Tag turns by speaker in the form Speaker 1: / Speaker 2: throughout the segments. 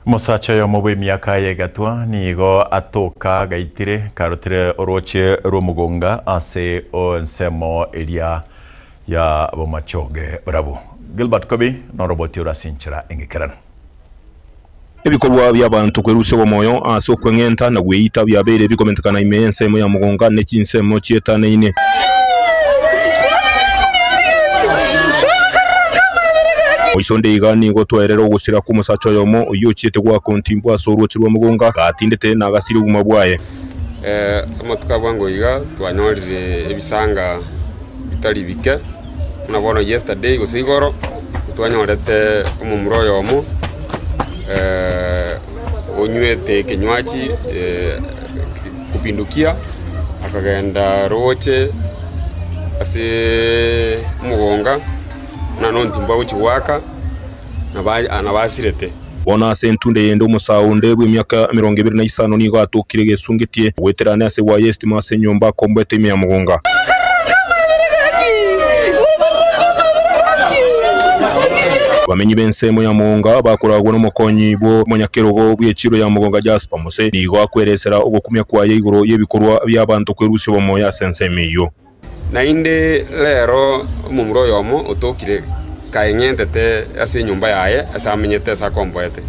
Speaker 1: Omosacha oyomo bw'emiaka y'egatwa nigo atoka agaitire karotire orooche rw'omogonga ase ensemo eria ya bomachoge barabwo. Gilbert Kobi noroboti ore ase enchera engekeranu.
Speaker 2: Ebikorwa bi'abanto kwerusia obomoyo ase okweng'enta na gweita biabeire bikomentekana ime y'ensemo ya mogonga ne chinsemo chietanaine. Moisonde iga nigo twaerera ogosira kw'omosacha oyomo oyio ochiete goaka ontimbu ase orooche rwa mogonga, gatindete na agasiria obogima bwaye.
Speaker 3: Amatuko a bwango iga twanyorire ebisanga bitari bike, buna bono yesterday gose igoro, twanyorete omomura oyomo onywete ekenywachi kupindukia, akagenda roche ase omogonga, buna nontimbu agochia goaka, nabo asirete.
Speaker 2: Bono ase entunde yende omosae onde bw'emiaka emerongo ebere na isano nigo atokire gesungetie goeterania ase egwaya y'esitima ase enyomba akomboete ime ya mogonga. Abamenyi b'ensemo ya mogonga bakoragwa nomokonyi bw'omonyakerogo bw'echiro ya mogonga Jasper Mose nigo akweresera ogokumia kwaye igoro y'ebikorwa bi'abanto kwerusia obomoyo ase ensemo eyio.
Speaker 3: Naende rero omomura oyomo otokire kaeng'entete ase enyomba yaye ase amenyete ase akomboete.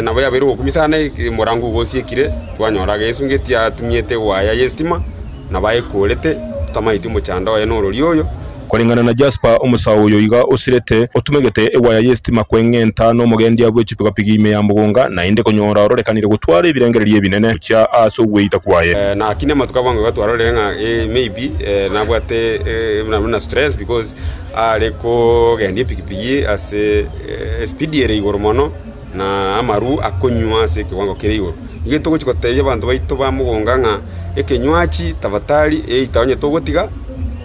Speaker 3: Nabo yabeire ogokumia sana omorango ogo osiekire, twanyora agesungeti tiatumiete ewaya y'estima, nabo ayekorete, totamaeti omochando oye norori oyo.
Speaker 2: Koreng'ana na Jasper, omosae oyo iga osirete, otumegete ewaya y'esitima kweng'enta nomogendia bwe chipigapigi ime ya Mugunga, naende konyora ororekanire gotwara ebirengererio ebinene gochia aase ogweita kwaye.
Speaker 3: Lakini amatuko abwango iga twarorire ng'a maybe nabwate buna stress because are kogendia epikipiki ase espeed ere igoro mono na amaru akonywa ase ekewango kere igoro. Iga togochia gotebia abanto baito ba mogonga ng'a ekenywachi tafadhali eita onye togotiga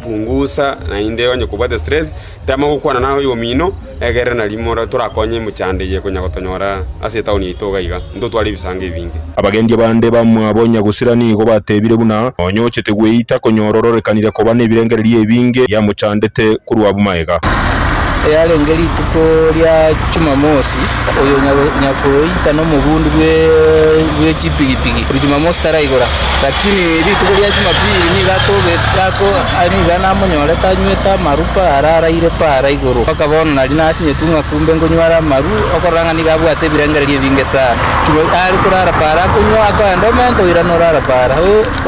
Speaker 3: pungusa naende onye kobwate stress Tema gokwana naye oyomino, egere nario more torakonye emechando eye ekonya gotonyora ase etaoni yaito iga iga, ntotware ebisango ebinge.
Speaker 2: Abagendia bande bamwabo nyagosira nigo batebire buna nonya ochete gweita konyora ororekanire koba nebirengererio ebinge biamochandete korwa abwo magega.
Speaker 4: Yarenge rituko ria Jumamosi, oyo nyakoita nomobundi bwe chipigipigi, Jumamosi taraigora, lakini rituko ria Jumapili nigo atogete ako nigo namonyorete anywete amaru paara araire paara igoro. Mpaka bono nario nasinyetwe ng'a kumbe nkonyware amaru, okorora ng'a nigo abwate ebirengererio ebinge sana. Are korara paara akonywa, akoenda omenta oirana orara paara,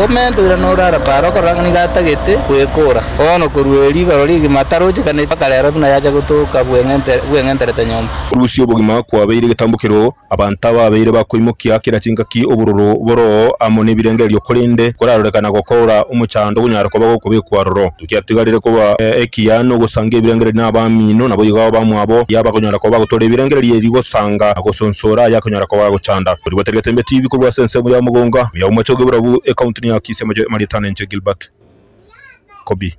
Speaker 4: omenta oirana orara paara, okorora ng'a nigo atagete gwekora. Bono korwa erio igoro rigima tarochekaneti mpaka rero buna yacha gotoka bweng'enterete nyomba.
Speaker 2: Orusia obogima kwabeire egetambokero, abanto ababeire bakoimokia kera chingaki obororo boroo amo nebirengererio korende korarorekana gokora omochando okonyara koba gokobekwa aroro. Tokiatigarire koba ekiya nogosanga ebirengererio nabamino, naboigo abamwabo yabakonyara koba bagotoora ebirengererio erio gosanga na gosonsora ayakonyara koba agochanda. Korigwetera Getembe TV korwa ase ensemo ya Mogonga, ya Omochoge Borabu, Ekaunti ya Kisii, Amarieta Nenche Gilbert Kobi.